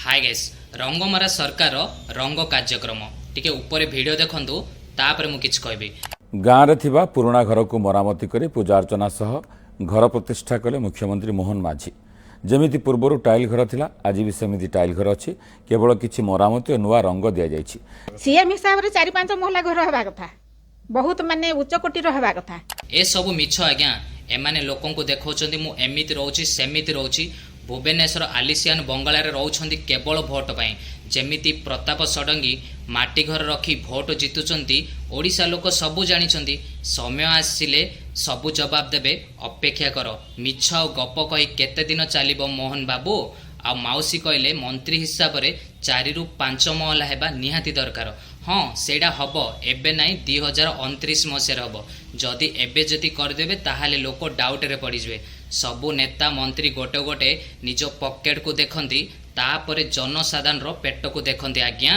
High guys, ରଙ୍ଗମରା ସରକାରର ରଙ୍ଗ କାର୍ଯ୍ୟକ୍ରମ। ଟିକେ ଉପରେ ଭିଡ଼ିଓ ଦେଖନ୍ତୁ, ତାପରେ ମୁଁ କିଛି କହିବି। ଗାଁରେ ଥିବା ପୁରୁଣା ଘରକୁ ମରାମତି କରି ପୂଜାର୍ଚ୍ଚନା ସହ ଘର ପ୍ରତିଷ୍ଠା କଲେ ମୁଖ୍ୟମନ୍ତ୍ରୀ ମୋହନ ମାଝୀ। ଯେମିତି ପୂର୍ବରୁ ଟାଇଲ୍ ଘର ଥିଲା, ଆଜି ବି ସେମିତି ଟାଇଲ୍ ଘର ଅଛି। କେବଳ କିଛି ମରାମତି ଓ ନୂଆ ରଙ୍ଗ ଦିଆଯାଇଛି। ସିଏମ୍ ହିସାବରେ ଚାରି ପାଞ୍ଚ ମହଲା ଘର ହେବା କଥା, ବହୁତ ମାନେ ଉଚ୍ଚ କୋଟିର ହେବା କଥା। ଏସବୁ ମିଛ ଆଜ୍ଞା। ଏମାନେ ଲୋକଙ୍କୁ ଦେଖାଉଛନ୍ତି, ମୁଁ ଏମିତି ରହୁଛି, ସେମିତି ରହୁଛି। ଭୁବନେଶ୍ୱର ଆଲିସିଆନ ବଙ୍ଗଳାରେ ରହୁଛନ୍ତି କେବଳ ଭୋଟ ପାଇଁ। ଯେମିତି ପ୍ରତାପ ଷଡ଼ଙ୍ଗୀ ମାଟି ଘର ରଖି ଭୋଟ ଜିତୁଛନ୍ତି, ଓଡ଼ିଶା ଲୋକ ସବୁ ଜାଣିଛନ୍ତି। ସମୟ ଆସିଲେ ସବୁ ଜବାବ ଦେବେ, ଅପେକ୍ଷା କର। ମିଛ ଆଉ ଗପ କହି କେତେ ଦିନ ଚାଲିବ ମୋହନ ବାବୁ? ଆଉ ମାଉସୀ କହିଲେ, ମନ୍ତ୍ରୀ ହିସାବରେ 4ରୁ 5 ମହଲା ହେବା ନିହାତି ଦରକାର। ହଁ, ସେଇଟା ହବ, ଏବେ ନାହିଁ, 2029 ମସିହାରେ ହବ। ଯଦି ଏବେ ଯଦି କରିଦେବେ, ତାହେଲେ ଲୋକ ଡାଉଟରେ ପଡ଼ିଯିବେ। ସବୁ ନେତା ମନ୍ତ୍ରୀ ଗୋଟେ ଗୋଟେ ନିଜ ପକେଟକୁ ଦେଖନ୍ତି, ତାପରେ ଜନସାଧାରଣର ପେଟକୁ ଦେଖନ୍ତି ଆଜ୍ଞା।